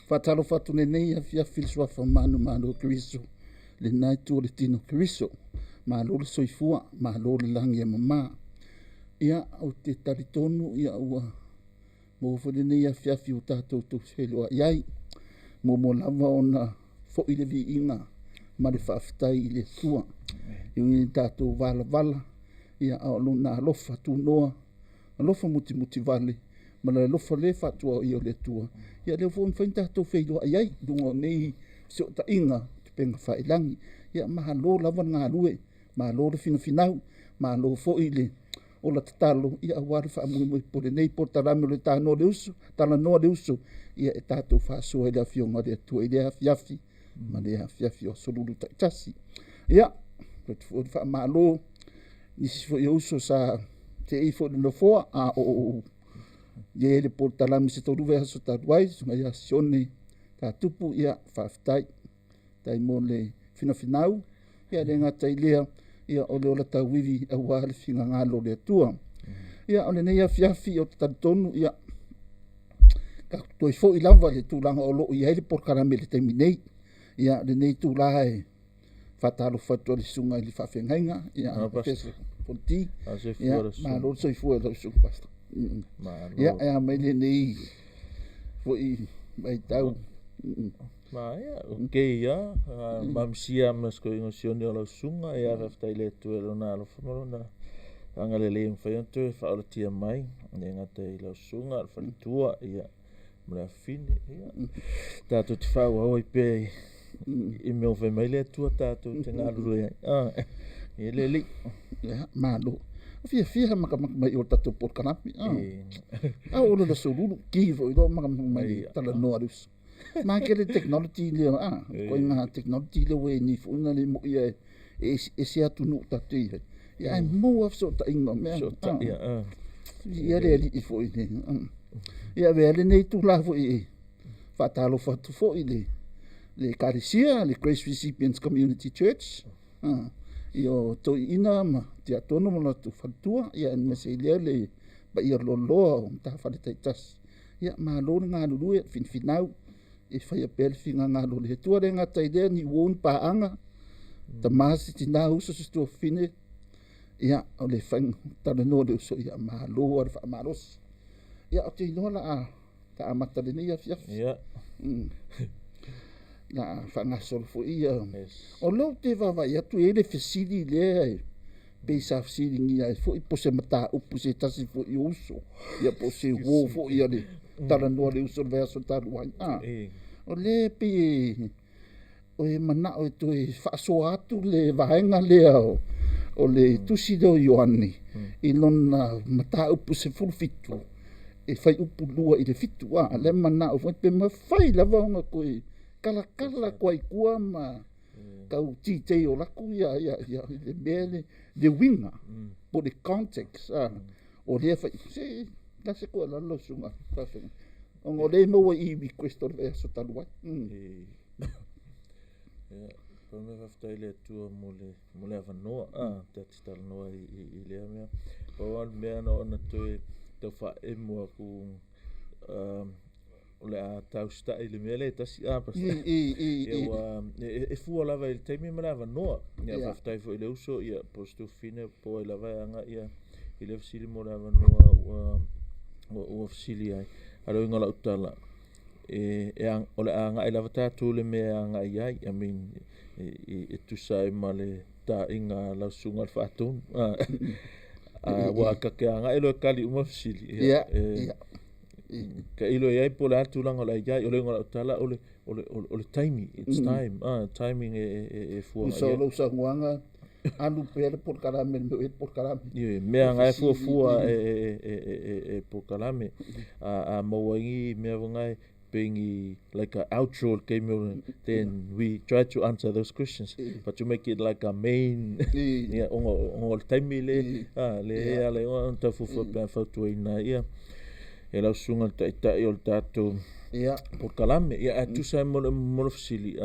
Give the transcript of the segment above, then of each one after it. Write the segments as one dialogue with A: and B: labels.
A: Faatalofa atu lenei afiafi i le suafa manumanu o Keriso, lena itu o le tino o Keriso. Malo le soifua, malo le lagi e mama. Ia, ou te talitonu ia ua maua foi lenei afiafi ua tatou tou feiloai ai. Muamua lava ona foi le viiga ma le faafetai i le Atua. E ui ina tatou valavala, ia a o lona alofa tunoa, alofa mutimutivale, ma le alofa le faatuaoia o le Atua, ia lea foi ua mafai ona tatou feiloai ai i luga o nei fesootaiga upega failagi. Ia malo lava le galue, malo le finafinau, malo foi le ola tatalo ia aua le faamoemoe po lenei polokalame o le Tanoa le Uso, Talanoa le Uso, ia e tatou faasoa i le Afioga a le Atua i lea afiafi ma lea afiafi o aso Lulu taitasi. Ia, avatu foi le faamalo nisi foi o uso sa seei foi i le nofoa a o ou i ai le polokalame i se 3 vaiaso talu ai, susuga ia Sione Tatupu, ia faafetai. Faafetai mo le finafinau, ia le gata i lea, ia o le ola tauivi aua le finagalo o le Atua. Ia o lenei afiafi ou te talitonu, ia tatou toe foi lava i le tulaga o lo o i ai le polokalame i le taimi nei. Ia lenei itula e faatalofa atu ai i le susuga i le faafeagaiga, ia Professor Fonti. Ia malo le soifua i lau susuga Pastor. Ia e a mai lenei foi vaitau.
B: Maea, ok ia, mamisia ma se koiga sione o lau susuga, ia faafetai i le Atua i lona alofa ma lona agalelei e mafai ona toe faaolatia mai, e le gata i lau susuga, le faletua, ia, ma le afafine, ia, tatou te faaauau ai pea i mea ua fai mai le Atua tatou te galulue ai. Ah, ia le alii.
A: Ia, malo. O fiafia makamaka mai o le tatou polokalame. Ah. A o le aso lulu ki foi loa makamaka mai talanoa le uso. Ma ke le technology lea, ah, koe ngā technology lea ua i nei foi na le moi e eseese atunuu tatou i ai. Ia ae maua fesootaiga o mea.
B: Fesootaiga, ah.
A: Ia le alii foi le. Ia avea lenei itula foi e faatalofa atu foi le le ekalesia, le Grace Recipients Community Church, i o toeaiina ma tiakono ma latou faletua, ia aemaise ai lea le paia loaloa o matafale taitasi. Ia malo le galulue, finafinau e faia pea le finagalo o le Atua. Le gata i lea, ni uo ni paaga, tama se tina, uso se tuafafine, ia o le faiga talanoa le uso, ia malo le faamalosi. Ia ou te iloa la a ta amata lenei afiafi.
B: Ia.
A: La a faagasolo foi ia. O lea ou te vaavaai atu e i ai le fesili lea e pei sa fesiligia ai foi po o se mataupu se tasi foi o uso, ia po o se uo foi a le talanoa le uso i le vaiaso talu ai. Ah, o lea e pei e manao e toe faasoa atu le vaega lea o le tusi lea o Ioane i lona mataupu 17 e fuaiupu 2 i le 7. Ah, lea manao foi pe mafai lava ona toe kalakala atu ai tua ma tau detail atu ia ia ia le mea le uiga po le context o lea fai se la se tuualalo lau susuga faafeagaiga ona o lea e maua i request o le vaiaso talu ai.
B: Ia, pau mea faafetai i le Atua mo le avanoa, ta te talanoa i lea mea. Pau lava le mea na ona toe tau faaemo atu, o le a tausitai i le mea lea e tasi, a pastor. Ia ua, e fua lava i le taimi ma le avanoa. Ia, faafetai foi i le uso, ia, po o se tuafafine po o ai lava e agai ia i le fesili mo le avanoa ua fesili ai. A o le uiga o lau tala, o le a agai lava tatou i le mea e agai ai, I mean, e tusa ai ma le taaiga a lau susuga i le faatonu. Aua ta te agai loa e tali uma fesili.
A: Ia,
B: Tailo i ai po o le a le tulaga o le a i ai. O le uiga o lau tala, o le taimi, it's time, timing e fua
A: i ai. Tusa o lou saunoaga, alu pea le polokalame i le mea o i ai le polokalame.
B: Ioe, mea na e fuafua e polokalame. A maua ai ni mea foi na pei ni like a outro i le taimi o then we try to answer those questions but to make it like a main ia ona o le taimi le le e ala ai ona tau fuafua pe a fautuaina ai ia e lau susuga i le taitai o le tatou polokalame. Ia ae tusa ai mo le fesili,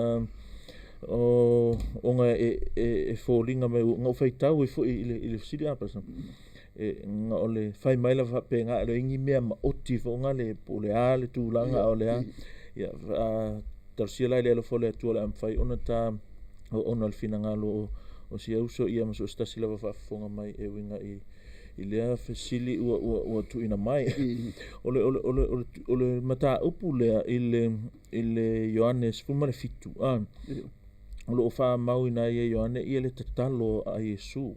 B: ona e foliga mai na ou faitau ai foi i le fesili a pastor, na o le fai mai lava faapena e le o i ai ni mea maoti foi na le po o le a le tulaga a o le a. Ia, talosia la i le alofa o le Atua o le a mafai ona ta oona le finagalo o, o si uso ia ma so o se tasi lava faafofoga mai e uiga i i lea fesili ua, ua, ua tuuina mai. O le, o le, o le, o le, o le mataupu lea i le, i le Ioane 17, a, o lo o faamauina ai e Ioane ia le tatalo a Iesu.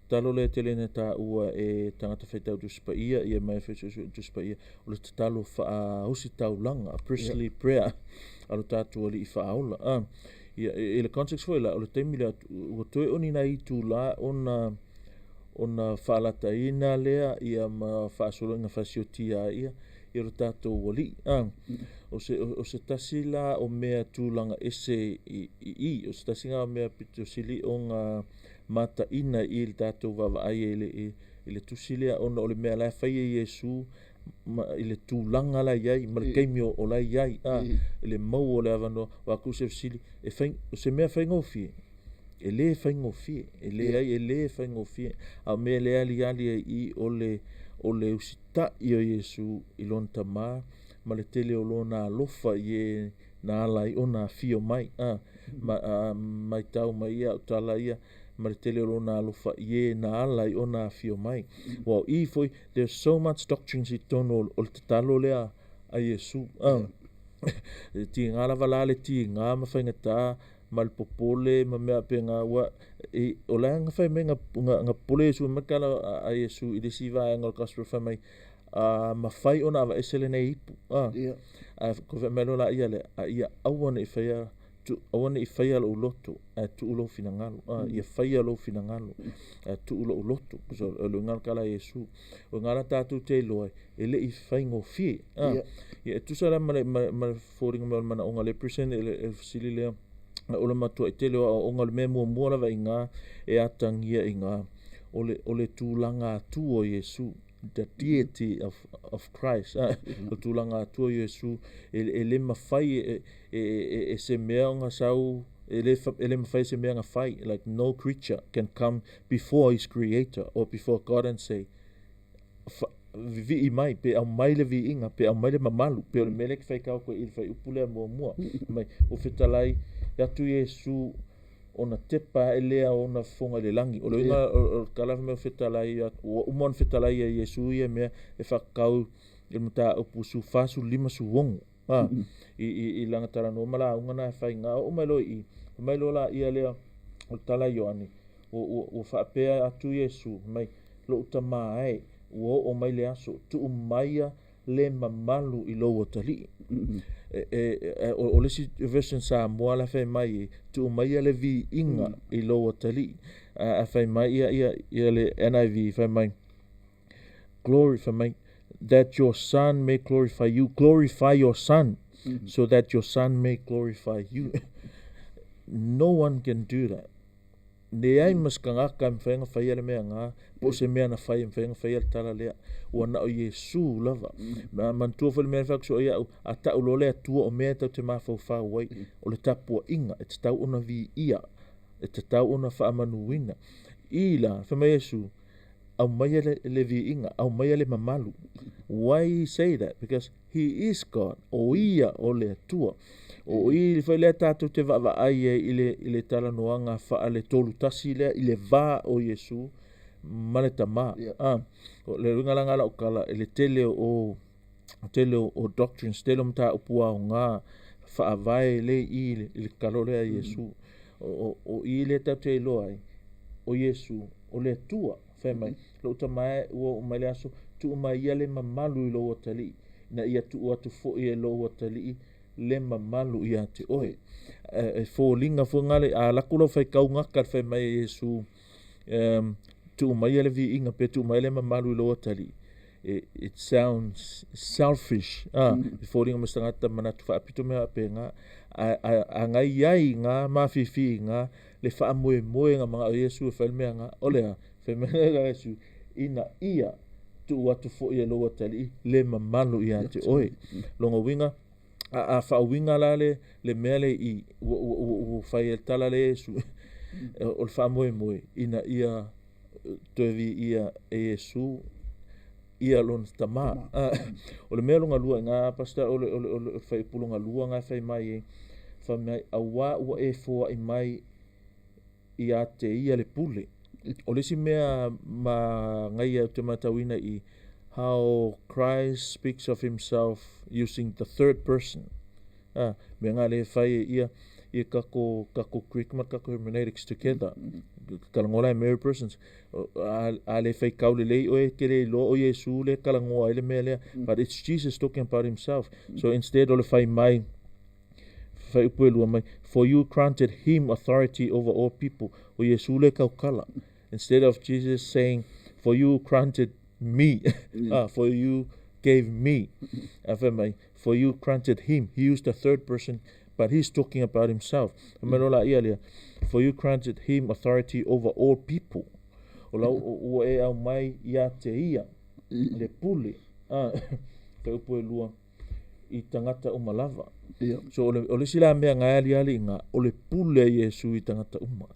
B: Tatalo lea e tele ina taua e tagata faitau Tusi Paia ia ma e foi suesuega Tusi Paia, o le tatalo faa-ositaulaga, a priestly prayer a lo tatou Alii Faaola. A, ia, i le context foi la, o le taimi lea, ua toe o ni nai itulā ona ona faalataina lea ia ma faasolo ina fasiotia ai ia ia lo tatou Alii. A, o se, o se tasi la o mea tulaga ese i, i, i o se tasi o mea pito sili ona mataina i le tatou vaavaai i le, i, i le tusi lea ona o le mea la e fai e Iesu ma, i le tulaga la i ai ma le taimi o, o la i ai a, i le maua o le avanoa aua ku se fesili e fai, o se mea faigofie e lē faigofie e leai e lē faigofie a o mea lea aliali ai i o le o le usita'i o Iesu i lona tamā ma le tele o lona alofa i e na ala ai ona afio mai a ma a, maitau mai ia au tala ia ma le tele o lona alofa i e na ala ai ona afio mai. Aua o i foi, there's so much doctrines i totonu o le tatalo lea a Iesu. A, e tiga lava la le tiga ma faigata ma le popole ma mea faapena, ua, e, o la na fai mai na, na, na popole Iesu mai tala a Iesu i le isi vaega o le gospel fai mai, a mafai ona aveese lenei ipu. A, yeah. Ae ko fai mai loa la ia lea, a ia aua ne i faia tu, aua ne i faia lou loto, ae tuu lou finagalo. A, ia faia lou finagalo, ae tuu lou loto. So, o le uiga la Iesu. O ngā la tātou te iloa e le i faigofie. A, yeah. Ia, e tusa la ma le, ma, ma le foliga mai o le manaoga le present e le, e fesili lea, o le matuai tele o aoaoga o le mea muamua lava i ngā e atagia i ngā o le, o le tulaga atua o Iesu the deity of, of Christ. Ah, o tulaga atua o Iesu e, e le mafai e, e, e, e se mea ona sau e le, e le mafai se mea na fai. Like no creature can come before his creator or before God and say, vivii mai, pe aumai le viiga, pe aumai le mamalu, pe o le mea lea e faitau koe i le fuaiupu lea muamua. Mai, ua fetalai atu Iesu ona tepa ae lea ona fofoga i le lagi. O le uiga o le tala fai mai ua fetalai atu, ua uma ona fetalai e Iesu ia mea e faatatau i le mataupu 14, 15, 16. A, i, i, i lana talanoa ma lauga na e fai na oo mai loa i i, fai mai loa laia lea o le tala a Ioane, ua, ua, ua faapea atu Iesu, fai mai, Lou Tama e, ua oo mai le aso, tuu maia le mamalu i lou atalii. E, e, e, o, o le isi version Samoa la fai mai e, tuu maia le viiga i lou atalii. A, a fai mai ia, ia, ia le NIV fai mai, glory, fai mai, that your son may glorify you, glorify your son, so that your son may glorify you. No one can do that. Leai ma se tagata e mafai ona faia le mea na, po o se mea na fai e mafai ona faia le tala lea. Ua na o Iesu lava. Ma manatua foi le mea na fai atu soo iaʻu, a tau loa le Atua o mea e tatou te mafaufau ai, o le tapuaiga e tatau ona viia, e tatau ona faamanuina. I la, fai mai Iesu, aumaia le, le viiga, aumaia le mamalu. Why he say that? Because he is God. O ia o le Atua. O i foi lea tātou te vaavaai ai i le, i le talanoaga faale tolu tasi lea i le va o Iesu ma le Tamā. Yeah. Ah, o le uiga la ngā lau tala, i le tele o, tele o, o doctrines, tele o mataupu aoga faavae le i le, i le tatalo lea a Iesu. O, o, o i lea tatou te iloa ai, o Iesu, o le Atua, fai mai, lou Tama e, ua oo mai le aso, tuu mai ia le mamalu i lou atalii, ina ia tuu atu foi e lou atalii le mamalu ia te oe. E foliga foi ngā le, a alu atu lau faitau gata le fai mai a Iesu, um, tuu mai ia le viiga pe tuu mai le mamalu i lou atalii, it sounds selfish, ah, e foliga mai se tagata manatu faapito mea faapena, a, a, a ngai ai ngā mafifi ngā le faamoemoe na manao Iesu e fai le mea na, o le a, fai mai la Iesu, ina ia tuu atu foi e lou atalii le mamalu ia te oe. Lona uiga, a, a faauiga la le, le mea le i, ua, ua, ua, ua fai e le tala le Iesu, o le faamoemoe, ina ia toe viia e Iesu ia lona tamā. O le mea longa lua i ngā pastor o le o le o le fuaiupu longa lua nga fai mai e fai mai auā ua e foaʻi mai ia te ia le pule. O le isi mea magaia ou te matauina i how Christ speaks of himself using the third person. Mea nga le fai e ia ia kako kako Greek ma kako hermeneutics together. Kalagoa la e Mary persons. A le fai kau lelei oe ke le iloa o Iesu le kalagoa ai le mea lea. But it's Jesus talking about himself. So instead o le fai mai fai upu e lua mai, for you granted him authority over all people. O Iesu le kaukala. Instead of Jesus saying, for you granted me, for you gave me. A fai mai, for you granted him. He used the third person, but he's talking about himself. Fai mai loa la ia lea, for you granted him authority over all people. O lau ua e au mai ia te ia, le pule. Fai upu e lua, i tagata uma lava. So o le, o le isi la mea nga aliali nga, o le pule a Iesu i tagata uma.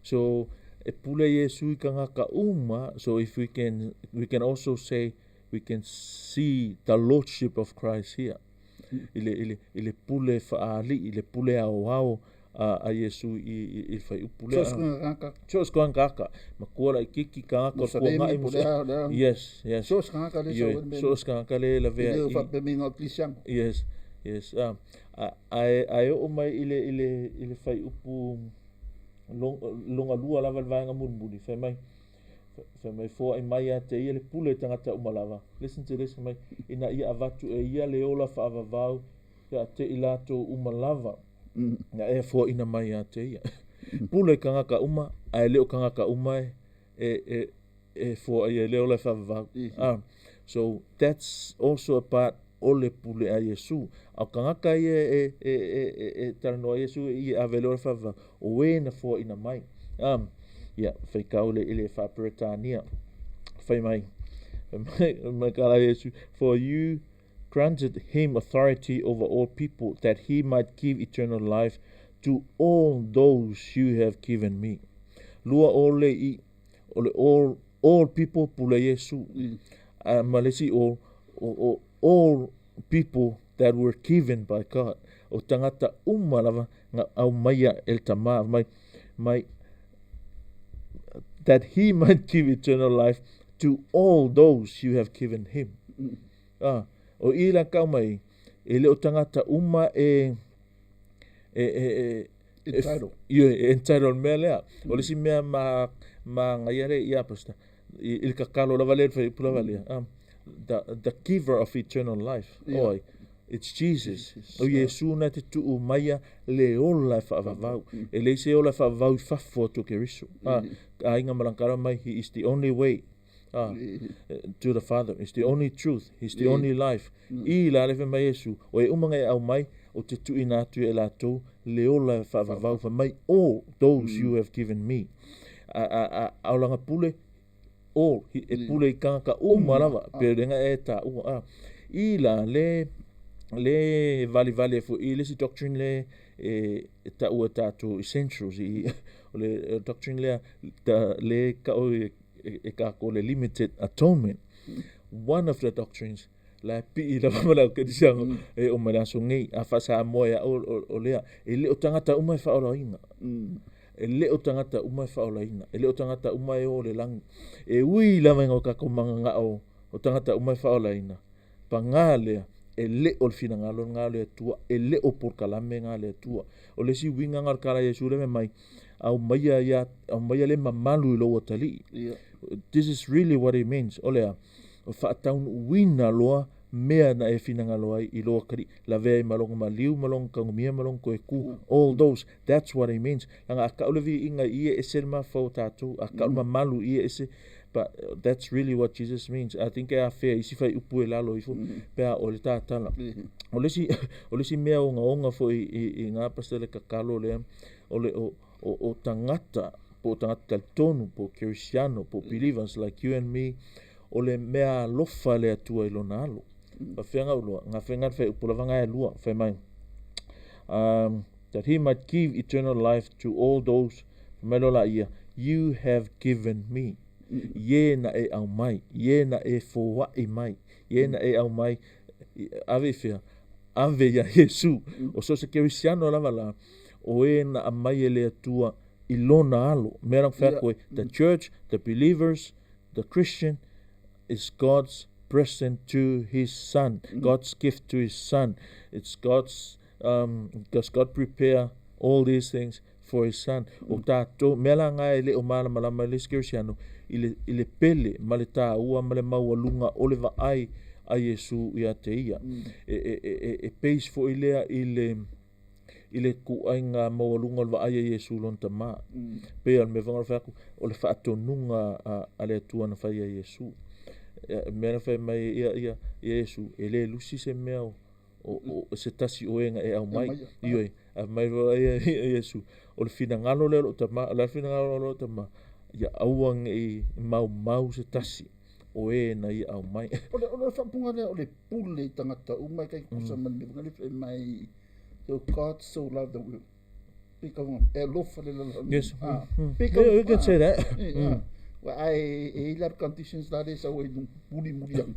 B: So e pule Iesu i tagata uma, so if we can, we can also say, we can see the lordship of Christ here. I le, i le, i le pule faali'i, le pule aoao a Iesu i le fuaiupu lea.
A: So o se tagata.
B: So o se tagata. Matua laitiiti tagata o le
A: Musalemi po o le a, le a.
B: Yes, yes.
A: So o se tagata lea e sau ai le mea.
B: So o se tagata lea e lavea
A: i. E le faapea mai na o kerisiano.
B: Yes, yes. Ae oo mai i le, i le, i le fuaiupu lona lua lava le vaega mulimuli, fai mai, fai mai foai mai ia te ia le pule i tagata uma lava. Listen to this, fai mai, ina ia avatu e ia le ola faavavau ia te i latou uma lava. Na e foaina mai ia te ia. Pule tagata uma, ae le o tagata uma e e foai ai le ola e faavavau. So that's also a part o le pule a Iesu. A o tagata ia e talanoa ai Iesu i e ave le ola faavavau, o e na foaina mai. Ia, faitau le i le Faa-Peretania. Fai mai, fai mai ka la Iesu, for you granted him authority over all people, that he might give eternal life to all those you have given me. Lua o le i, o le all, all people pule Iesu. Ma le isi o, o, all people that were given by God. O tagata uma lava nga aumaia e le Tamā mai, mai, that he might give eternal life to all those you have given him. O i la kau mai, e le o tagata uma e, e, e, e,
A: Entitled.
B: E, entitled mea lea. O le isi mea ma, ma ngaia le ia pastor. I, i le kakalo lava lea, le fuaiupu lava lea. The giver of eternal life. Oi, it's Jesus. O Iesu na te tuu maia le ola e faavavau. E leai se ola e faavavau i fafo atu o Keriso. Aiga ma lana mai, he is the only way. To the Father. He's the only truth. He's the only life. I la le fai mai Iesu, o e uma nga e au mai, o te tuuina atu e latou le ola e faavavau fai mai, all those you have given me. A, a, a o lana pule, all, e pule i tagata uma lava, pe le nga e taua. I la le, le valivali ai foi i le isi doctrine le e, e taua e tatou essentials i, o le doctrine lea, ta, le ka'o e, e kākou le limited atonement. One of the doctrines la e pii lava ma le au kerisiano e oo mai le aso nei a faa-Samoa ia o, o, o lea e le o tagata uma e faaolaina. E le o tagata uma e faaolaina. E le o tagata uma e o le lagi. E ui lava ina o tatou mananao o tagata uma e faaolaina. Pagā lea, e le o le finagalo lena o le Atua, e le o polokalame lena a le Atua. O le isi uiga lena o le tala a Iesu lea fai mai, aumaia ia, aumaia le mamalu i lou atalii. This is really what he means. O le a? O faataunuuina loa mea na e finagalo ai i lou atalii. Lavea ai ma lona maliu ma lona tagomia ma lona toe ku. All those. That's what he means. Leaga a kau le viiga i e ese le mafaufau o tatou. A kau le mamalu i e ese. But that's really what Jesus means. I think e afea isi fuaiupu e lalo ifo pe a o le tatala. O le isi, o le isi mea ogaoga foi i, i ngā pastor le kakalo lea, o le o, o, o tagata, po o tagata talitonu, po o kerisiano, po o believers like you and me, o le mea alofa le Atua i lona alo. Faafefea nga uloa, nga fenga le fuaiupu lava nga e lua, fai mai, that he might give eternal life to all those, fai mai loa la ia, you have given me. I e na e aumai, i e na e foaʻi mai, i e na e aumai, ave i fea? Ave iā Iesu. O so o se kerisiano lava la, o e na aumai e le Atua i lona alo. Mea la fai atu ai, the church, the believers, the Christian is God's present to his son, God's gift to his son. It's God's, because God prepare all these things for his son. O tatou, mea la nga e le o malamalama i le isi kerisiano, i le, i le pele ma le taua ma le maualuga o le vaai a Iesu ia te ia. E, e, e, e, e base foi lea i le, i le ituaiga maualuga o le vaai a Iesu i lona Tama. Pei o le mea foi lena o le fai atu, o le faatonuga a, a le Atua na fai ia Iesu. Ia, mea na fai mai ia, ia, ia Iesu, e le lusi se mea o, o, o se tasi o e na e aumai. Ioe, a fai mai loa ia, ia Iesu, o le finagalo lea o lou Tama, o le a le finagalo o lou Tama? Ia aua ne i maumau se tasi o e na ia aumai.
A: O le, o le faaupuga lea o le pule i tagata uma e taitusa ma le mea foi lea fai mai so God so loved the world. Pei kau e alofa le lalolagi.
B: Yes. Ah, pei kau, yeah, we can say that.
A: Wa ai e ila conditions la le sau ai muli muli ang.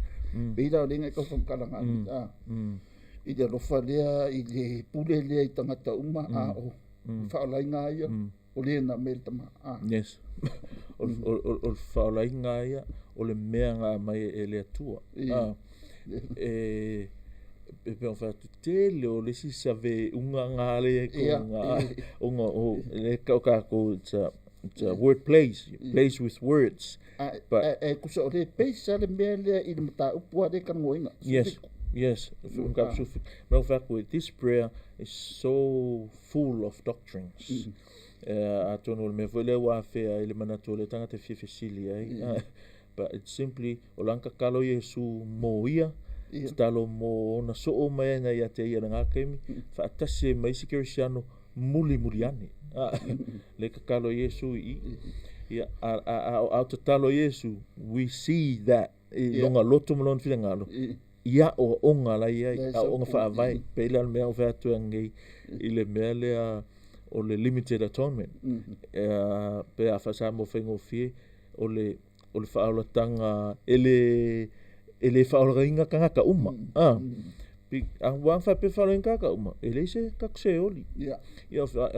A: Pei la le ngai kau whamkalanga. Ah. I le alofa lea, i le pule lea i tagata uma, a o whaolaiga ia, o le na me le tama. Ah.
B: Yes. O, o, o, o le faaolaina ia, o le mea na aumai e le Atua. Ah, e, e pei ona fai atu, tele o le isi saveʻuga ga le i ai tonu ga, ona o le tau tatou, it's a, it's a word plays, plays with words.
A: But, e tusa o le base a le mea lea i le mataupu a le talanoaina.
B: Yes. Yes, mea o fai atu, this prayer is so full of doctrines. Atonu o le mea foi lea ua afea ai le manatu o le tagata e fia fesili ai. But it's simply, o lana tatalo Iesu mo ia, tatalo mo ona soo mai ai na ia te ia i lena taimi, faatasi ai ma isi kerisiano mulimuli ane. Le tatalo Iesu i i. Ia, a, a, a, a o tatalo Iesu, we see that i lona loto ma lona finagalo, i aoaoga la i ai, aoaoga faavae, pei la o le mea o fai atu nei i le mea lea o le limited atonement. Pe a faa-Samoa faigofie, o le, o le faaolataga e le, e le faaolagaina tagata uma. Ah. Ua faapea faaolaina tagata uma, e leai se tatou seoli. Ia,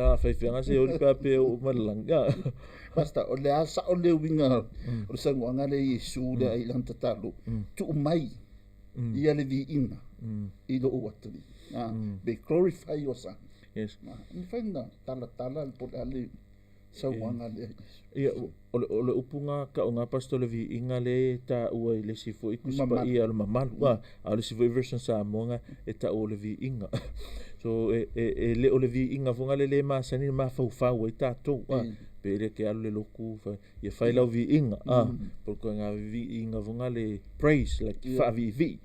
B: a faifeaga seoli pe a pe oo mai le lagi. Ah.
A: Pastor, o le a sao le uiga o le saunoaga lea i Iesu lea i lana tatalo, tuu mai ia le viiga i lou atalii. Ah, May glorify your son.
B: Yes.
A: Ah, e mafai ona talatala po o le a le saunoaga lea i Iesu.
B: Ia, o le, o le upu ga tau ga pastor o le viiga lea e taua i le isi foi Tusi Paia o le mamalu. A, a o le isi foi version Samoa ga e tau o le viiga. So e, e, e le o le viiga foi ga le le masani ona mafaufau ai tatou. A, pe le ke alu le lotu fai, ia fai lau viiga. A, po o le ituaiga viiga foi ga le praise, like faaviivii.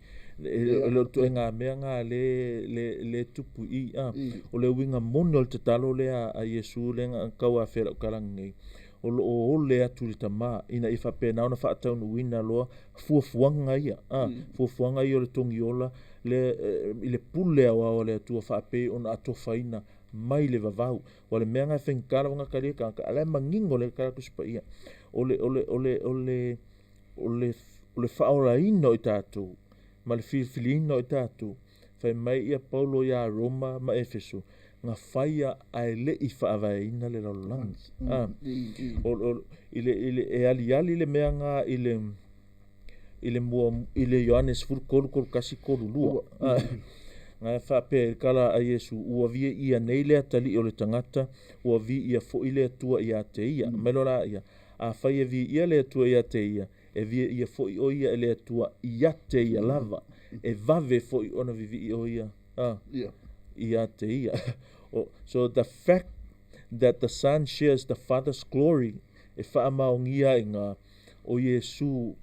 B: E le o le ituaiga mea ga le, le, le tupu i i. A, o le uiga moni o le tatalo lea a Iesu lea na tau afea i lau tala nei, o lo o ole atu i le Tama ina ia faapena ona faataunuuina loa fuafuaga ia, a, fuafuaga ia o le togiola le, i le pule aoao a le Atua faapei ona atofaina mai le vavau. Ua o le mea na e faigata lava ona talia e tagata, a o la e manino lelei le tala a le Tusi Paia, o le, o le, o le, o le, o le, o le faaolaina o i tatou ma le filifiliina o i tatou. Fai mai ia Paulo iā Roma ma Efeso, na faia ae le i faavaeina le lalolagi. A, o, o, i le, i le, e aliali le mea na i le, i le mua, i le Ioane 13, 31, 32. A, na e faapea i le tala a Iesu, ua viia nei le atalii o le tagata, ua viia foi le Atua ia te ia. Mai loa la ia, afai e viia le Atua ia te ia, e viia foi o ia e le Atua ia te ia lava, e vave foi ona vivii o ia a, ia te ia. So the fact that the Son shares the Father's glory e faamaonia ai nga o Iesu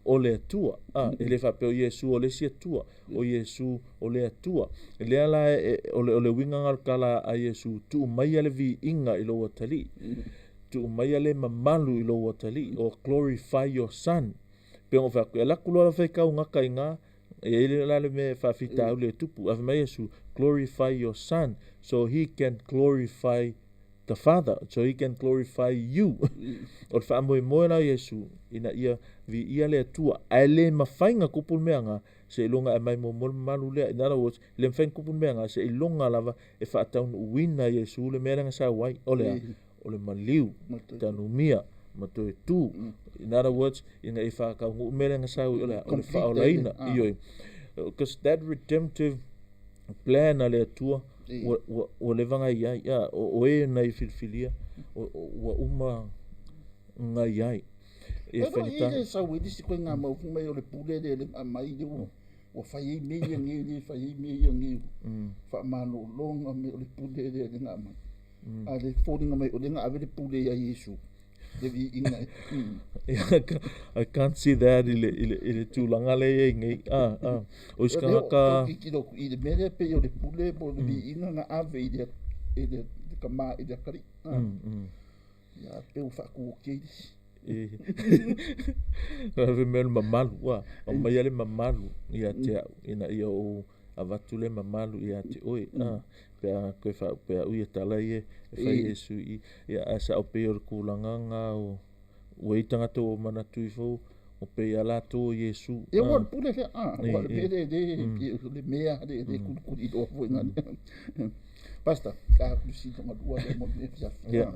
B: o le Atua. A, e le faapea o Iesu o le isi Atua, o Iesu o le Atua. Lea la e, o le, o le uiga nga o le tala a Iesu, tuu maia le viiga i lou atalii. Tuu maia le mamalu i lou atalii, or glorify your son. Pei ona ou fai atu, e alu atu loa le faitau gata i ina, e i ai la le mea e faafitauli e tupu. Ae fai mai Iesu, glorify your son, so he can glorify. the Father so he can glorify you. O le faamoemoe la o Iesu ina ia viia le Atua, ae le mafai na tupu le mea na seiloga e aumai muamua le mamalu lea. In other words, e le mafai na tupu le mea na seiloga lava e faataunuuina e Iesu le mea lea na sau ai, o le a? O le maliu, tanumia ma toe tu. In other words, ina ia faataunuu le mea lea na sau ai, o le a? O le faaolaina. Ioe. Because that redemptive plan a le Atua ua, ua, ua leva na i ai. A, o, o e na i filifilia, o, o, ua uma na i ai.
A: Ia E faigata. I le sau ai lisi koe ngā mau mai o le pule le le mai le ua ua fai ai mea ia nei le fai ai mea ia nei faamalologa me o le pule le le ngā mai. A le foliga mai o le nga ave le pule ia Iesu. Le viiga e.
B: I can't see that i le, i le, i le tulaga lea i ai nei. Ah, ah. O isi
A: tagata... Tau i le mea lea pei o le pule po o le viiga na ave i le, i le, le tama i le atalii. Ah. Ia, pe ua faatuotia i le isi.
B: Ave mea o le mamalu, ua aumaia le mamalu ia te au, ina ia ou avatu le mamalu ia te oe. Ah, pe a toe faaupe au ia tala ia e fai e sui ia ae sao pei o le tulaga na o ua i ai tagata ua manatu ifo ua pei a latou o Iesu.
A: Ia ua le pule lea, ah, ua le mea le le le mea le le kulikuli loa foi na. Pastor, ka ku si tonga lua le mo le fiafi.
B: Yeah.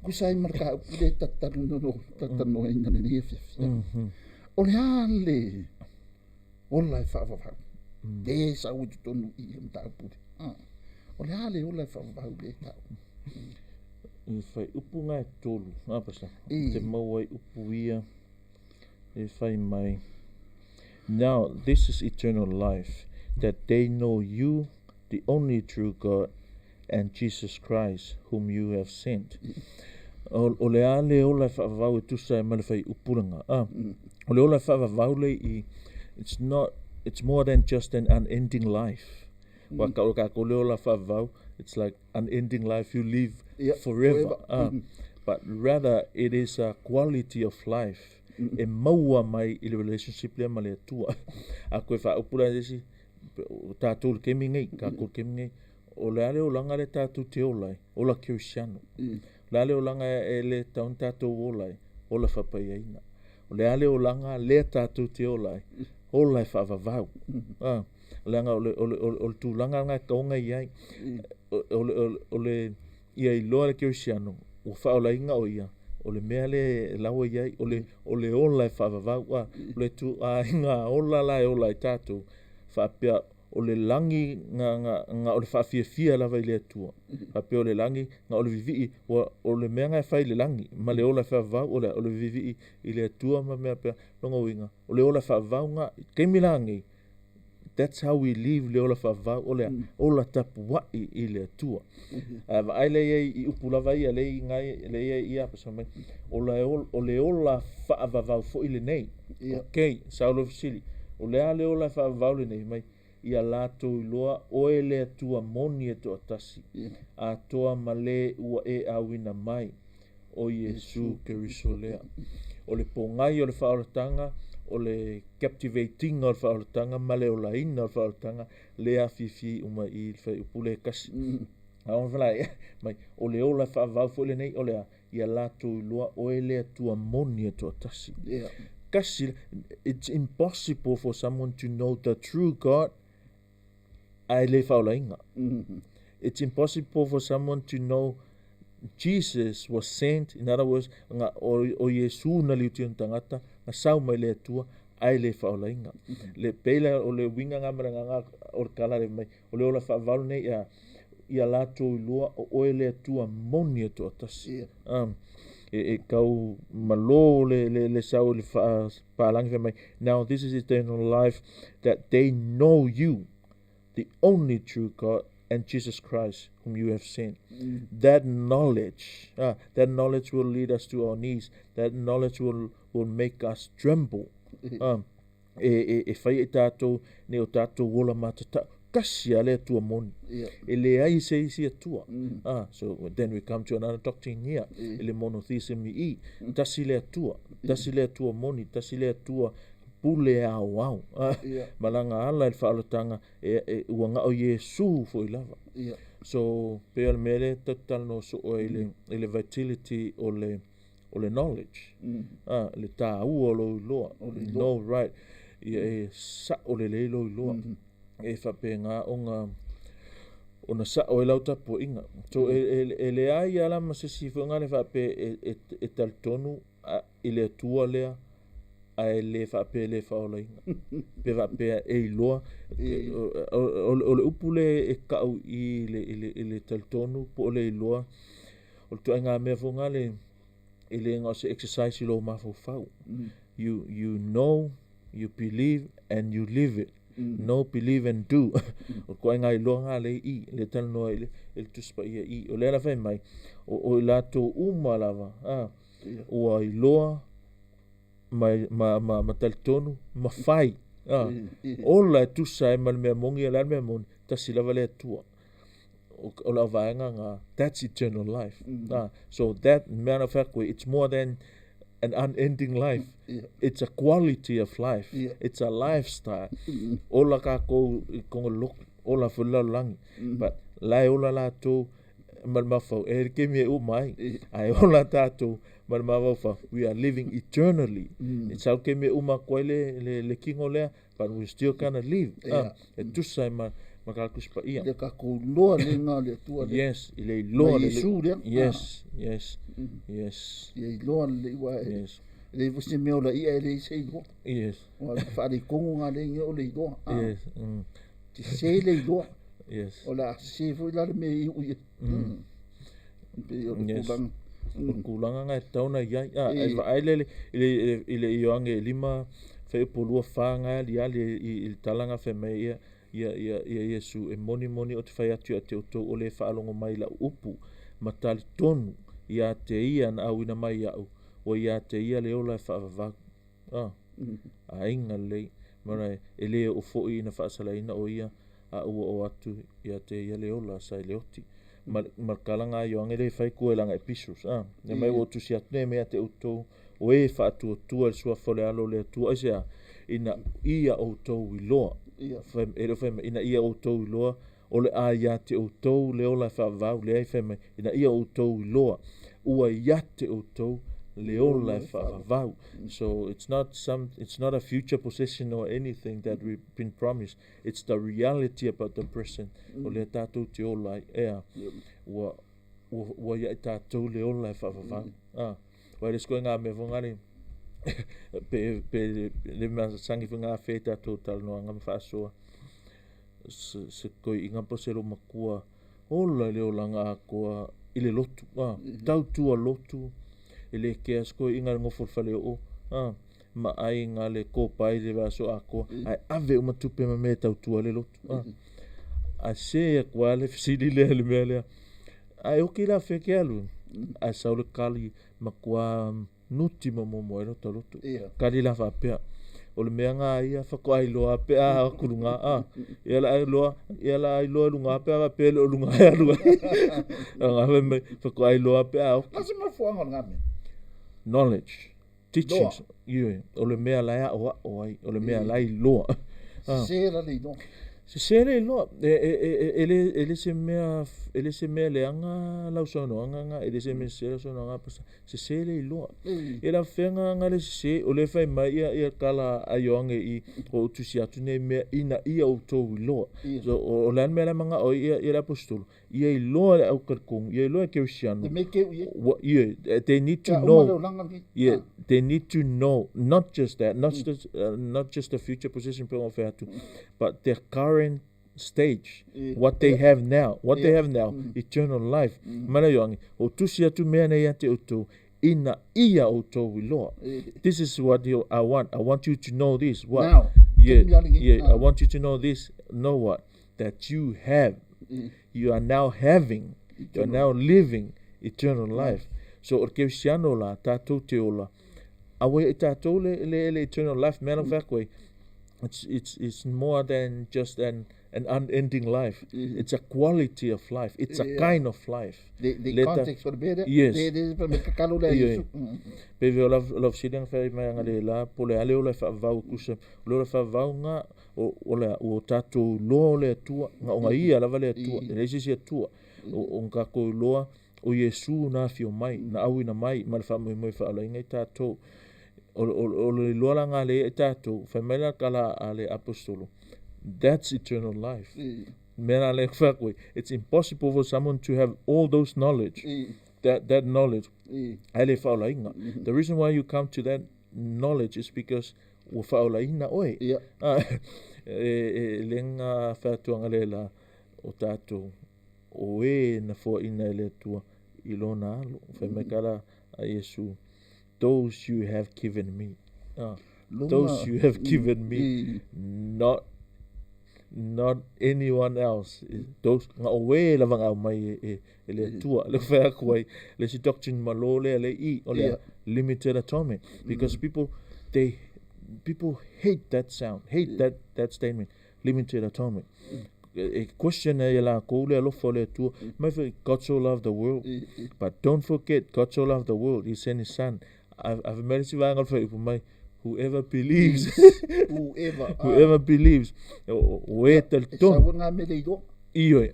A: Tusa ai ma le mataupu lea e talatalanoaina i lenei afiafi. O le a le ola e faavavau le sau i totonu i le mataupu lea? O le a le ola e faavavau lea e tau?
B: I whaiupu ngā e tolu, ngā pasa, te maua ai upu ia e whai mai. Now, this is eternal life, that they know you, the only true God, and Jesus Christ, whom you have sent. O, o le a le ola e whaavavau e tusa e ma le whai upuranga. Ah, o le ola e whaavavau le i, it's not, it's more than just an unending life. Wa ka o ka ko le ola whaavavau, it's like unending life you live forever. forever. Ah, but rather it is a quality of life e maua mai i le relationship lea ma le Atua. A koe whaaupu la isi, o tātou le kemi nei, kākou le kemi nei, o le a le olaga lea tātou te ola ai, ola Kerisiano. O le a le olaga e le tatau ona tātou ola ai, ola faapaiaina. O le a le olaga lea tātou te ola ai, ola e faavavau. Ah, leaga o le, o le, o le, o le tulaga lena e tatau ona i ai. O, o, le, o, le, o le, ia iloa le Kerisiano, ua faaolaina o ia, o le mea lea e laua i ai, o le, o le ola e faavavau. Ah, o le ituaiga ola la e ola ai tātou, faapea o le lagi na, na, na o le faafiafia lava i le Atua. Faapea o le lagi, na o le vivii, ua, o le mea na e fai i le lagi, ma le ola e faavavau, o le, o le vivii i le Atua ma mea pea, lona uiga, o le ola faavavau na, taimi la nei, that's how we live le ola faavavau, o le ola tapuai i le Atua. Ae vaai lea i ai i upu lava ia, lea i ngai, lea i ai ia, pastor mai, o le, o le ola faavavau foi lenei. Okay, sau le fesili, o le a le ola e faavavau lenei mai, ia latou iloa oe le Atua moni e toatasi, atoa ma le ua e auina mai, o Iesu Keriso lea. O le pōgai o le faaolataga, o le captivating o le faaolataga ma le olaina o le faaolataga, lea afiafi uma i le fuaiupu lea e tasi. A ona fala mai, o le ola e faavavau foi lenei, o le a? Ia latou iloa oe le Atua moni e toatasi. Kasi, it's impossible for someone to know the true God ae le faaolaina. It's impossible for someone to know Jesus was sent, in other words, nga, o, o Iesu na liuti ona tagata, na sau mai le Atua, ae le faaolaina. Le pei la o le uiga nga ma le agaga o le tala le mai, o le ola faavavau lenei ia, ia latou iloa o oe le Atua moni e toatasi. E, e tau malo le, le, le sau i le faapalagi fai mai, now this is eternal life, that they know you, the only true God, and Jesus Christ, whom you have sent. That knowledge, that knowledge will lead us to our knees. That knowledge will, will make us tremble. E, e, e fai ai tātou nei o tātou ola matatau. Kasi a le Atua moni. E leai se isi Atua. So then we come to another doctrine here, i le monotheism i i. Tasi le Atua. Tasi le Atua moni. Tasi le Atua. pule aoao ma laga ala i le faaolataga e, e, ua gao Iesu foi lava. So pei o le mea lea tatou te talanoa soo ai i le vitality o le o le knowledge. Ah, le taua o lou iloa. Know right. Ia e sao lelei lou iloa. E faapena ona ona sao ai lau tapuaiga. So e, e, e leai lava la ma se isi foi lea faapea e, e, e talitonu i le Atua lea ae le faapea e le faaolaina. Pe faapea e iloa o le upu lea e kau i le, i le, i le talitonu po o le iloa, o le ituaiga mea foi lea e le na o se exercise i lou mafaufau. You, you know, you believe and you live it. Know, believe and do. O le ituaiga iloa lena lea e i i, lea e talanoa i le, i le Tusi Paia i i. O lea la fai mai, o, o i latou uma lava, a, ua iloa ma, ma, ma, ma talitonu, ma fai. A, ola e tusa ai ma le mea moni, o le a le mea moni, tasi lava le Atua. O, o lau vaega na, that's eternal life. A, so that, mea na fai atu ai, it's more than an unending life. It's a quality of life. It's a lifestyle. Ola kākou i konga loku, ola foi le lalolagi. But la e ola latou ma le mafaufau, e le kemi e uma ai. Ae ola tātou ma le mafaufau, we are living eternally. E sau kemi e uma atu ai le, le, le kino lea, but we still gonna live. Ah, e tusa ai ma, ma ka Tusi Paia.
A: Le tatou iloa le iga o le Atua lea.
B: Yes, i le iloa
A: Ma Iesu lea.
B: Yes, yes, yes.
A: Ia iloa lelei aua e
B: Yes.
A: leai foi se mea o la ia e leai se iloa.
B: Yes.
A: Aua o le faaletonu lena lea e iga o le iloa.
B: Yes.
A: Sese le iloa.
B: Yes.
A: O le a sese foi la le mea e iu i ai. E pei o le tulaga.
B: O le tulaga lena e tatau ona i ai. A, e vaai lea i le, i le Ioane 5 fuaiupu 2 4 na e aliali i le tala na fai mai ia, ia, ia, ia Iesu, e moni moni ou te fai atu ia te outou o le faalogo mai i lau upu, ma talitonu ia te ia na auina mai iaʻu, ua ia te ia le ola e faavavau. A, aiga lelei, ma e le oo foi ina faasalaina o ia, a ua oo atu ia te ia le ola sa i le oti. Ma, ma le tala na a Ioane lea e fai tua i lana epistles, a, fai mai ua ou tusi atu nei mea ia te outou, o e faatuatua i le suafa o le Alo o le Atua, aisea? Ina ia outou iloa, fai, e le o fai mai, ina ia outou iloa, o le a ia te outou le ola e faavavau, leai, fai mai, ina ia outou iloa, ua ia te outou le ola e faavavau. So it's not some, it's not a future possession or anything that we've been promised. It's the reality about the present. O lea tātou te ola ai, ea, ua, ua, ua ia i tātou le ola e faavavau. Ah, wai le skoe ngā mea fongari, pe, pe, le mea sangi fo ngā whē tātou talanoanga ma whaasoa. Se, se koi'iga po o se loomatua, ola i le olaga atoa i le lotu, a, tautua lotu, e le kea se koi'iga i le nofo i le faleoo, a, ma aiga le kopa ai le vaiaso atoa, ae ave uma tupe ma mea e tautua ai le lotu, a. Ae sē atu lava le fesili lea i le mea lea, ae oki la fea e te alu? Ae sau le kali matua Nuti ma muamua ai lota loto. Kali la faapea, o le mea nga ia faatoa iloa pe a o atu luga a. Ia la iloa, ia la iloa luga pe a faapea e le o luga e alu ai. Nga fai mai, faatoa iloa pe a oki.
A: A se mafuaaga o lena mea?
B: Knowledge, teachings, ioe, o le mea la e aoao ai, o le mea la e iloa.
A: Sese la le iloa.
B: Sese le iloa. E, e, e, e, le, e le se mea, e le se mea leaga lau saunoaga nga, e le se mea sese lau saunoaga, pastor. Sese le iloa. Ia la fea nga le sese, o lea fai mai ia, ia tala a Ioane i o ou tusi atu nei mea ina ia outou iloa. So, o, o le a le mea la e manao ai ia, ia le aposetolo, ia iloa le au talitonu, ia iloa e Kerisiano.
A: Le mea keu i ai.
B: Wa, ia, they need to
A: Ia uma
B: know.
A: le olaga lenei.
B: Yeah, they need to know, not just that, not just, not just the future position pe ona fai atu, but their current stage, what they have now, what they have now, eternal life. Mai le Ioane, o tusi atu mea nei ia te outou, ina ia outou iloa. This is what you, I want. I want you to know this. What?
A: Now.
B: Yeah, yeah, I want you to know this. Know what? That you have. You are now having. You are now living eternal life. So, o le kerisiano la, tātou te ola. Aua ia i tātou le, le, le eternal life, mea la whai atu ai, it's, it's, it's more than just an an unending life. It's a quality of life. It's a kind of life.
A: The context o le mea lea.
B: Yes.
A: Le le me kakalo lea
B: Ioe. Pe ve o la o la fesili anga fai mai anga le la po le ale o la faavavau e tusa o le ola faavavau ga o o le ua o tatou iloa o le Atua na o na ia lava le Atua e leai se isi Atua o o na tatou iloa o Iesu na afio mai na auina mai ma le faamoemoe e faaolaina i tatou o o o le iloa la na lea ia i tatou fai mai la tala a le aposetolo that's eternal life mea la lea fai atu ai it's impossible for someone to have all those knowledge that that knowledge ae le faaolaina the reason why you come to that knowledge is because ua faaolaina oe e e le ga fai atu aga le la o tatou o e na foaina e le Atua i lona alo fai mai ka la a Iesu those you have given me those you have given me not not anyone else those na o e lava na aumai e e e le Atua le fai atu ai le isi doctrine malo lea le i o le limited atonement because people they people hate that sound hate that that statement limited atonement e question ai e lakou le alofa o le Atua mai foi God so loved the world but don't forget God so loved the world he sent his son a fai mai le isi vaega o le fuaiupu mai whoever believes
A: whoever
B: whoever believes o e talitonu
A: e sau ngā mea le iloa
B: Ioe.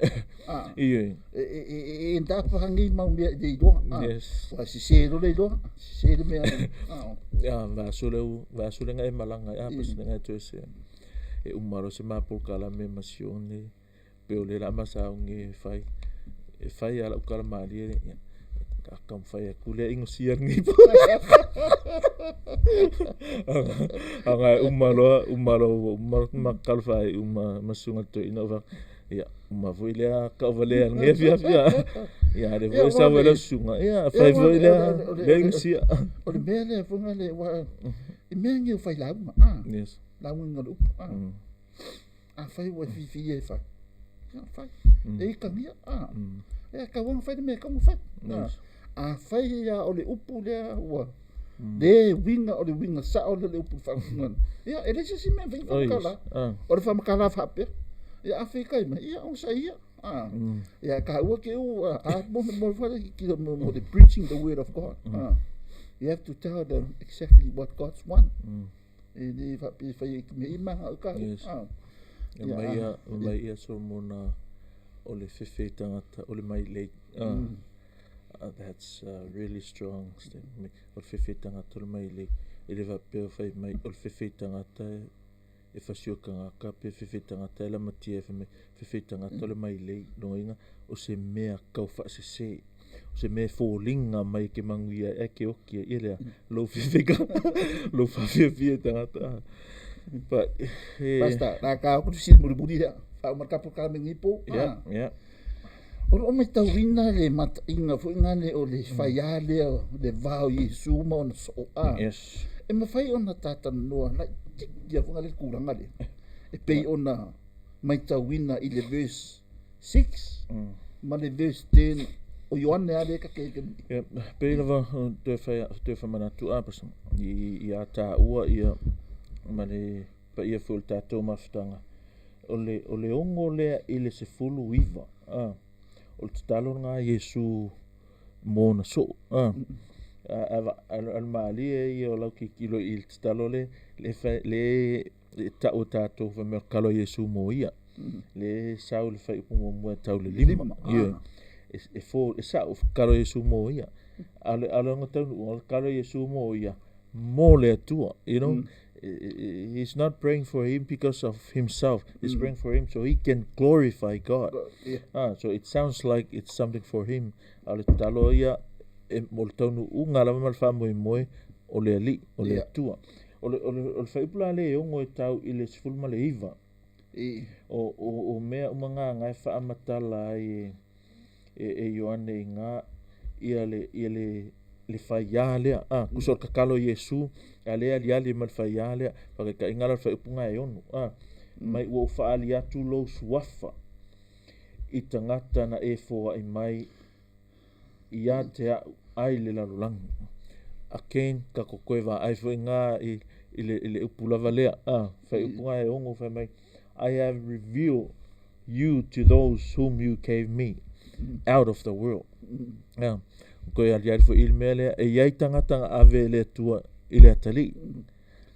B: Ioe.
A: E e pahangi mau mea i le iloa.
B: Yes.
A: Ua sese lo le iloa, sese le mea.
B: Ia, vaiaso le vaiaso le e malaga ai, a pasi le toe se. E uma loa se ma polokalame ma sione pe o le la ma saugi e fai. E fai lava lau tala malie lea, ia, a taumafai atu lea inosia lenei po. Aga e uma loa, uma loa ua uma ma talofa ai uma ma susuga i le toeaina ou fai atu, ia, uma foi lea tauvalea i lenei afiafi. Ia, a lea foi e sau ai lau susuga, ia, fai foi lea lea inosia.
A: O le mea lea foi lea, aua i mea nei o fai lauga,
B: Yes.
A: lauga o le upu. Afai ua e fiafia e fai, ia fai. E ikagia, e tau ona fai le mea e tatau ona fai.
B: Yes.
A: Afai ia o le upu lea ua le uiga o le uiga sao lea o le upu i le faamasinoga, ia e leai se isi mea e mafai ona faamatala ai. O le faamatala faapea, ia a feitai mai, ia onosai ia. Ia taua ke u a mo mo mo le mo le preaching the word of God. You have to tell them exactly what God's want. E le faapea e fai ai ki mea i maga o ka.
B: Yes. E mai ia, mai ia Solomona o le fefe tagata o le mailei. That's a really strong statement. O le fefe tagata o le mailei. E le faapea o fai mai o le fefe tagata e fasio tagata pe fefe tagata e lamatia e fai mai fefe tagata o le mailei. Lona uiga o se mea tau faasese. O se mea e foliga mai e ke manuia ai ae ke oki ai. Ia lea, lou fiafia lou faafiafia tagata. But,
A: eh. Pastor, la ka ku si mulimuli lea. Faauma le tapu ka me ni po.
B: Yeah, yeah.
A: O loo matauina le mataiga foi lale o le faiā lea o le va o Iesu ma ona soo a.
B: Yes.
A: E mafai ona talanoa laitiiti lava foi le tulaga lea e pei ona matauina i le verse 6 ma le verse 10 o Ioane lava lea e kake ai.
B: Ia, pei lava toe fai toe faamanatu a pasa i i a taua ia ma le paia foi o le tatou mafutaga o le o le 6 lea i le 19 a o le tatalo lena a Iesu mo ona soo a a a o le malie ia o lau tilotilo i le tatalo lea le fai le e tau e tatou fai mai o le tatalo a Iesu mo ia le sau i le fuaiupu muamua e tau i le 5 ioe e e fo e sao tatalo a Iesu mo ia a o le a o le ona taunuuga o le tatalo a Iesu mo ia mo le Atua you know he's not praying for him because of himself he's praying for him so he can glorify God ah so it sounds like it's something for him a o le tatalo ia e mo le taunuuga lava ma le faamoemoe o le Alii o le Atua O le, o le, o le fuaiupu la lea e 6 e tau i le 19. O, o, o mea uma ngā nga e faamatala ai e, e, e Ioane i ngā ia le, ia le, le faiā lea. A, tusa o le tatalo a Iesu, a lea e aliali mai le faiā lea, faataitaiga la o le fuaiupu ngā e 6. A, mai ua ou faaali atu lou suafa i tagata na e foai mai ia te a'u ai le lalolagi. Again, tatou toe vaai foi ngā i, i le, i le upu lava lea, a, fuaiupu ngā e 6 fai mai, I have revealed you to those whom you gave me out of the world. Ia, koe aliali fo'i i le mea lea, e i ai tagata na ave e le Atua i le atalii.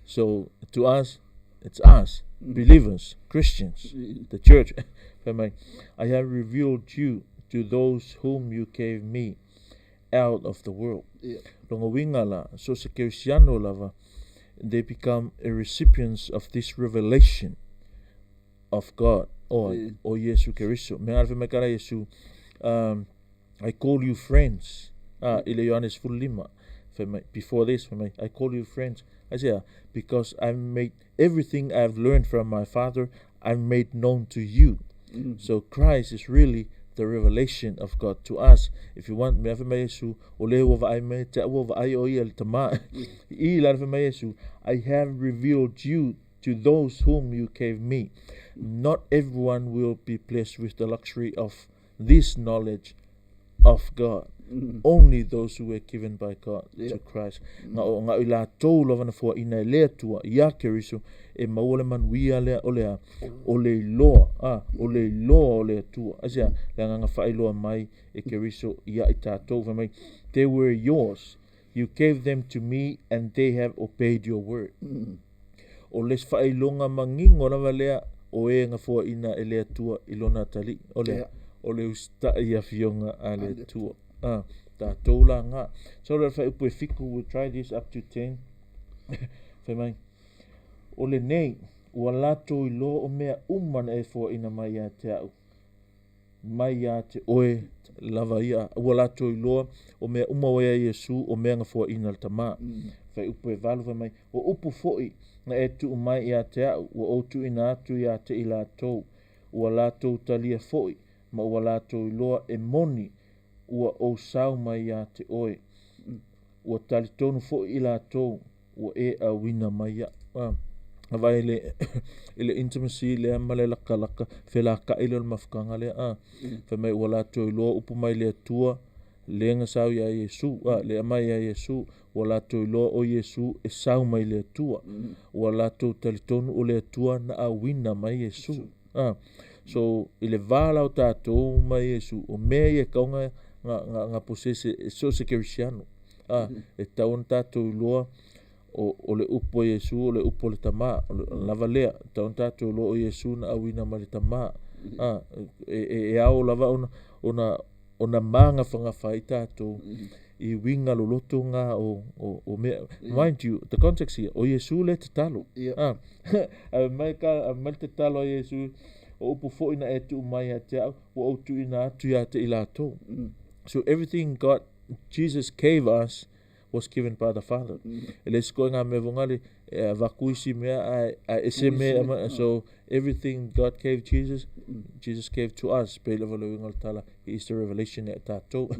B: So, to us, it's us, believers, Christians, the church. Fai mai, I have revealed you to those whom you gave me out of the world. Lona uiga la, so se kerisiano lava, they become a recipients of this revelation of God, o Iesu Keriso. Mea ngā mai kara Iesu, I call you friends, i le Ioane 15, fai mai, before this, fai mai, I call you friends, I say, because I've made everything I've learned from my Father, I've made known to you. So Christ is really the revelation of God to us. If you want, mea fai mai Iesu, o le ua vaai mai, te ua vaai o ia le tama. I la fai mai Iesu, I have revealed you to those whom you gave me. Not everyone will be blessed with the luxury of this knowledge of God. Only those who were given by God to Christ. Nga o nga i latou lava na foaina e le Atua ia Keriso e maua le manuia lea o le a o le iloa a o le iloa o le Atua. Aisea le agaga faailoa mai e Keriso ia i tatou fai mai they were yours you gave them to me and they have obeyed your word. O le faailoga manino lava lea o e na foaina e le Atua i lona atalii o le o le usitai i afioga a le Atua. Tatou la nga. So le fuaiupu e 7, we'll try this up to 10. Fai mai, o lenei, ua latou iloa o mea uma na e foaina mai ia te au, mai ia te oe lava ia. Ua latou iloa o mea uma ua ia Iesu o mea na foaina le Tama. Fuaiupu e 8 fai mai, o upu fo'i na e tuu mai ia te au, ua ou tuuina atu ia te i latou. Ua latou talia fo'i, ma ua latou iloa e moni, ua ou sau mai ia te oe. Ua talitonu fo'i i latou, ua e auina mai ia. Vaai i le intimacy lea ma le lakalaka, felaka'i lea o le mafutaga lea. Fai mai ua latou iloa upu mai le Atua, le na sau ia Iesu, le aumai ia Iesu, ua latou iloa o Iesu e sau mai le Atua. Ua latou talitonu o le Atua na auina mai Iesu. So, i le va la o tatou ma Iesu, o mea ia e tatau ona posese e so o se kerisiano. E tatau ona tatou iloa o le upu a Iesu, o le upu a le Tama, o le lava lea. E tatau ona tatou iloa o Iesu na auina mai le Tama. E ao lava ona magafagafa ai tatou i uiga loloto nga o mea. Mind you, the context here, o Iesu le tatalo. Mai ka mai le tatalo a Iesu, o upu fo'i na e tuu mai ia te au, ua ou tuuina atu ia te i latou. So everything God, Jesus gave us was given by the Father. E le isi koe ngā mea vonga le, e avaku isi mea a ese mea. So everything God gave Jesus, Jesus gave to us. Pe lava le uiga o le tala, he is the revelation e tatou.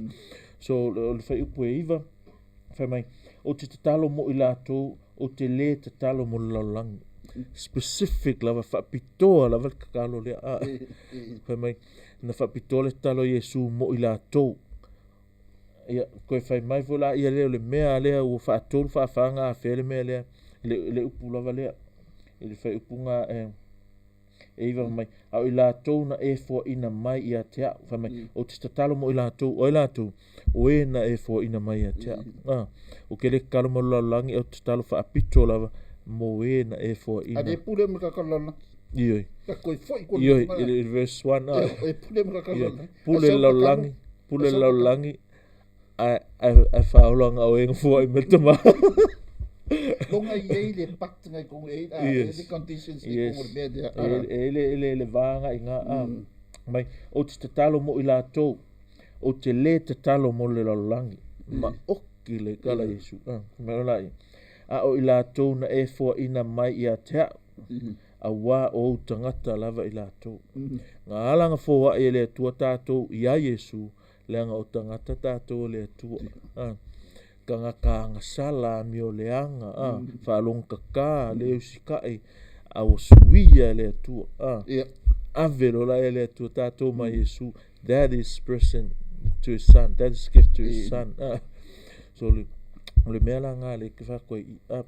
B: So o le fuaiupu e 9, fai mai, o te tatalo mo i latou, o te le tatalo mo le lalolagi. Specific lava, faapitoa lava le tatalo lea. Fai mai, na faapitoa le tatalo a Iesu mo i latou. Ia, koe fai mai foi la ia lea o le mea lea ua faatolu faafaga afea le mea lea, le upu lava lea. I le fuaiupuga e 9 mai, a o i latou na e foaina mai ia te au. Fai mai, o te tatalo mo i latou, o ai latou, o e na e foaina mai ia te au. O ke le tatalo mo le lalolagi, o te tatalo faapito lava mo e na e foaina.
A: A le pule ma ka lalolagi.
B: Ioi.
A: Ka koe fo'i ko
B: Ioi, i le verse 1.
A: E pule ma ka lalolagi.
B: Pule le lalolagi, pule le lalolagi, a faaola o e na foai mai le Tama.
A: Longa i ei le pacte ngai kongo e e le conditions i kongo le mea lea.
B: E le le vaga i ngā mai, o te tatalo mo i latou, o te le tatalo mo le lalolagi. Ma oki le kala Iesu. Mai o lai. A o i latou na e foaina mai ia te au, auā o ou tagata lava i latou. Ngā ala nga foai e le Atua tatou ia Iesu, leaga o tagata tatou o le Atua. Tagata agasala, amio leaga, faalogokaka, le usikai, a ua suia e le Atua. Ave loa la e le Atua tatou ma Iesu. That is present to his son. That is gift to his son. So o le mea la ngā le ke whakoe i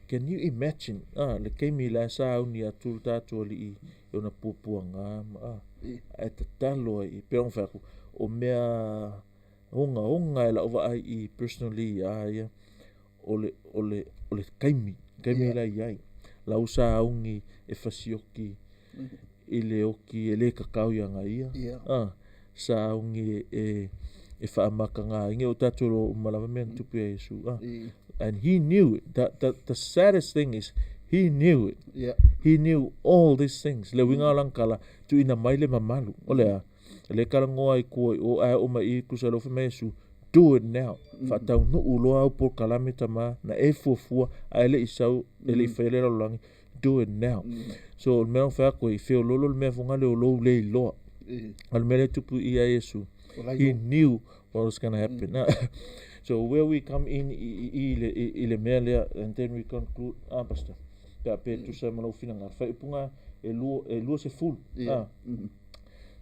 B: can you imagine le keimi la sa auni atu le tatou alii i ona puapuaga ma. Ae tatalo ai i, pei ona fai atu, o mea ogaoga e lau vaai i personally ia ia, o le, o le, o le taimi, taimi la i ai. Lau sauni e fasioki i le oki e le tatau ia ga ia. Sauni e, e faamatagaina o tatou iloa uma lava mea na tupu ia Iesu. And he knew it. The saddest thing is he knew it. He knew all these things. Le uiga o lana tala, tuuina mai le mamalu. O le a? Le talanoa i tua i o, ae oo mai i tusa loa fai mai Iesu, do it now. Faataunuu loa au polokalame tama na e fuafua ae le i sau, e le i faia le lalolagi. Do it now. So o le mea na fai atu ai, feololo le mea foi lea o lou le iloa. A o le mea lea e tupu i ia Iesu, he knew what was going to happen. So where we come in i, le, i le mea lea, and then we conclude, pastor, pe a pe tusa ma lou finagalo. Faaiupuga e lua, e 20.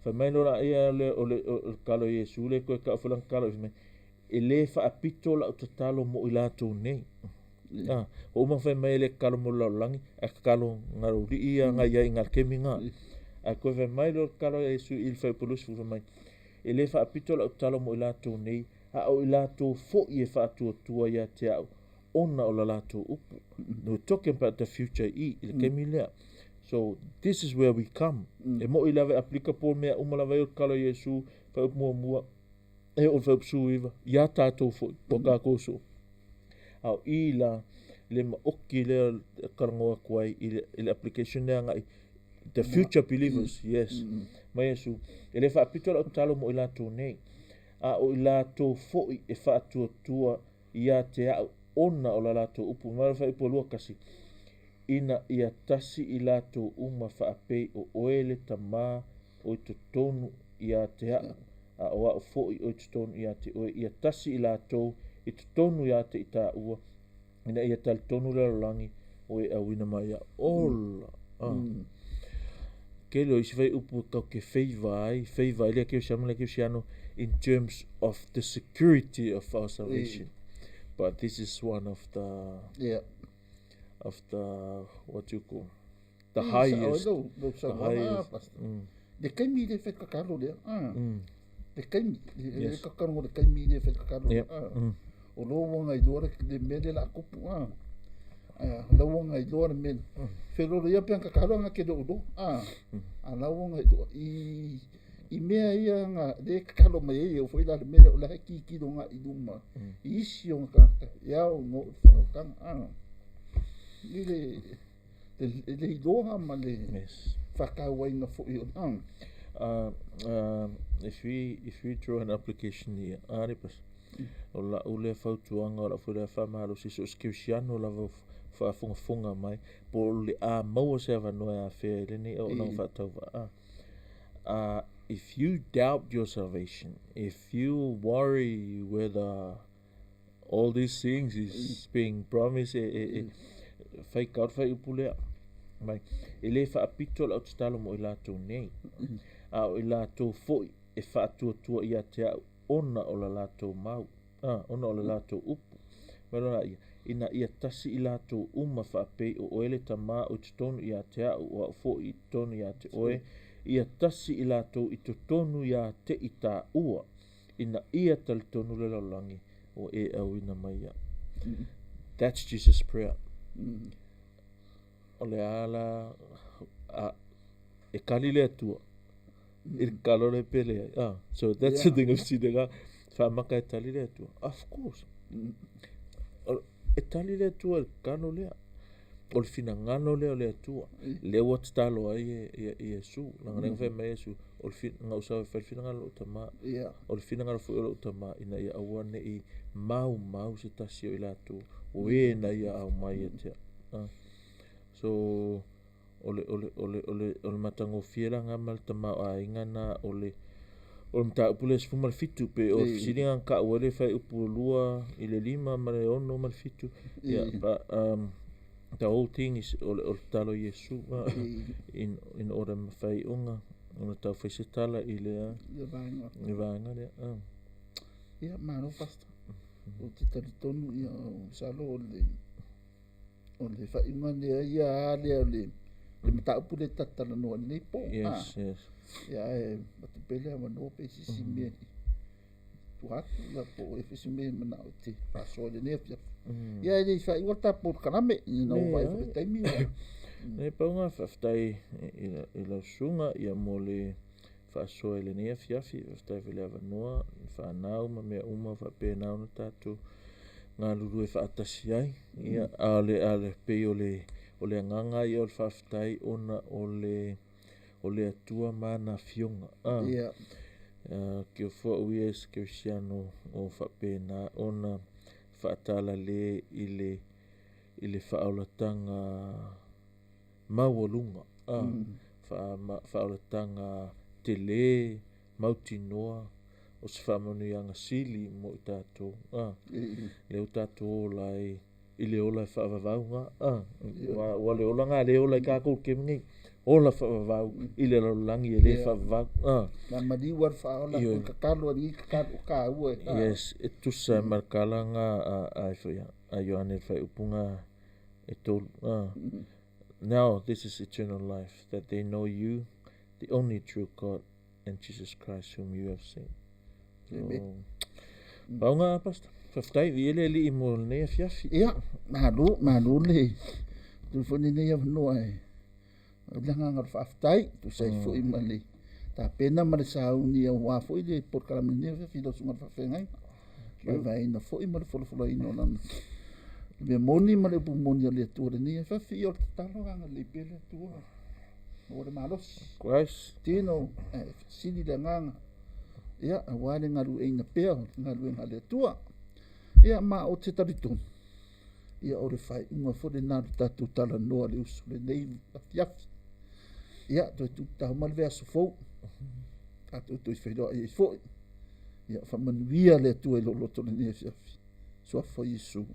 B: Fai mai loa la ia le, o le, o le tatalo a Iesu le toe tau foi lana tatalo, fai mai, e le faapito lau tatalo mo i latou nei. Ua uma ona fai mai e le tatalo mo le lalolagi, ae tatalo na lou alii ia na i ai i na taimi na. Ae toe fai mai loa le tatalo a Iesu i le fuaiupu 20, fai mai, e le faapito lau tatalo mo i latou nei, a o i latou foi e faatuatua ia te au ona o la latou upu. We're talking about the future i le taimi lea. So this is where we come. E moi lava e applicable mea uma lava ia o le tatalo a Iesu, fuaiupu muamua, e oo i le fuaiupu 19, ia tatou foi, ua tatou soo. A o i la le maoti lea e talanoa atu ai i le, i le application lea agai the future believers, yes. Ma Iesu, e le faapito lau tatalo mo i latou nei, a o i latou foi e faatuatua ia te au ona o la latou upu. Ma le fuaiupu 21, ina ia tasi i latou uma faapei o oe le Tama o i totonu ia te au, a o au foi o i totonu ia te oe, ia tasi i latou i totonu ia te i tāua, ina ia talitonu le lalolagi ua e auina mai au. Ola! Tele o isi fuaiupu e tatou te favour ai, favour ai le kerisiano ma le kerisiano in terms of the security of our salvation. But this is one of the of the what do you call the highest
A: the highest le taimi le fai tatalo lea le taimi le tatalo le taimi le fai tatalo o lo wanga i loa le mea le la tupu la wanga i loa le mea felolo ia pe tatalo anga ke lo lo a la wanga i loa i i mea ia nga le tatalo mai ai o foi la le mea o la ki ki lo nga i luma i isi o nga ia o ngo whaotanga i le le iloa ma le whakauaina foi o
B: If we draw an application here, are pas, o lau lea fautuaga, o lau foi lea faamalosi, so o se kerisiano lava faafogafoga mai, po o le a maua se avanoa e afea ai lenei auaunaga faatauvaa. If you doubt your salvation, if you worry whether all these things is being promised, e, e, e, fai kau fai upu lea. Mai, e le faapito lau tatalo mo i latou nei, a o i latou foi e faatuatua ia te au ona o la latou mau, ona o la latou upu. Mai loa ia, ina ia tasi i latou uma faapei o oe le Tama o i totonu ia te au, o au foi i totonu ia te oe, ia tasi i latou i totonu ia te i tāua, ina ia talitonu le lalolagi ua e auina mai ia. That's Jesus' prayer. O le a la, a, e kali le Atua, i le tatalo le pele ai. So that's the thing of sine whaamaka e tali le Atua. Of course. E tali le Atua i le tatalo lea. O le finagalo lea o le Atua. Lea ua tatalo ai e Iesu. Leaga lea na fai mai Iesu, o le na ou sau e fai le finagalo o lou Tama. O le finagalo foi o lou Tama ina ia aua nei maumau se tasi o i latou o e na ia au mai ia te au. So, o le, o le, o le, o le, o le matagofie la ngama le tamaoaiga na o le o le mataupu lea 17 pe o le fesiliga na taua ai le fuaiupu 2 i le 5 ma le 6 ma le 7. Yeah, but the whole thing is o le, o le tatalo i Iesu in order mafai ona ona tau fai se tala i le le vaega lea.
A: Ia, malo pastor. O te talitonu ia o salo o le o le faaiuga lea ia a lea o le Le mataupu lea ta te talanoa i lenei po.
B: Yes, yes.
A: Ia ae avatu pea le avanoa pe i se isi mea i tua atu, ia po o ai foi se mea e manao e te faasoa i lenei afiafi. Ia e le i faaiua le ta polokalame, ina ua vaai foi i le taimi ua.
B: Nei pau ga faafetai i lau susuga ia mo le faasoa i lenei afiafi, faafetai foi i le avanoa, i fanau ma mea uma faapena ona tatou galulue faatasi ai. Ia, a o le, a o le, pei o le, o le agaga ia o le faafetai ona o le, o le Atua ma ana afioga. A,
A: Ia.
B: Ke foʻi ia e se kerisiano o faapena ona faatalale i le, i le faaolataga maualuga, a, faaolataga tele, mautinoa, o se faamanuiaga sili mo i tatou, a, lea ua tatou ola ai i le ola e faavavau ga, a, ua le ola ga le ola i tatou i le taimi nei, ola faavavau i le lalolagi e le faavavau, a.
A: Na maliu lava le faaola,
B: Ioe.
A: Tatalo alii, tatalo o taua e.
B: Yes, e tusa ma le tala ga a, a, a Ioane le faaiupu ga e tolu, a. Now this is eternal life, that they know you, the only true God, and Jesus Christ whom you have sent.
A: Amen.
B: So, pau ga, Pastor. Faafetai, viia le Alii mo lenei afiafi.
A: Ia, malo, malo le tuli foi lenei avanoa e o le agaga o le faafetai, tusa ai foi ma le tapena ma le sauni aua foi le polokalame lenei afiafi i lau susuga i le faafeagaiga. Vaevaeina foi ma le folafolaina o lana mea moni ma le upu moni a le Atua lenei afiafi. Ia o le tatalo agalelei pea le Atua maua le malosi.
B: Christ.
A: Tino, e sili le agaga, ia, aua le galueaiina pea o le galuega a le Atua. Ia, ma ou te talitonu, ia, o le faaiuga foi lena o le tatou talanoa i le uso lenei afiafi. Ia, toe tuutau mai le vaiaso fou, tatou toe feiloai ai foi. Ia, faamanuia le Atua i lou loto lenei afiafi. Suafa o Iesu.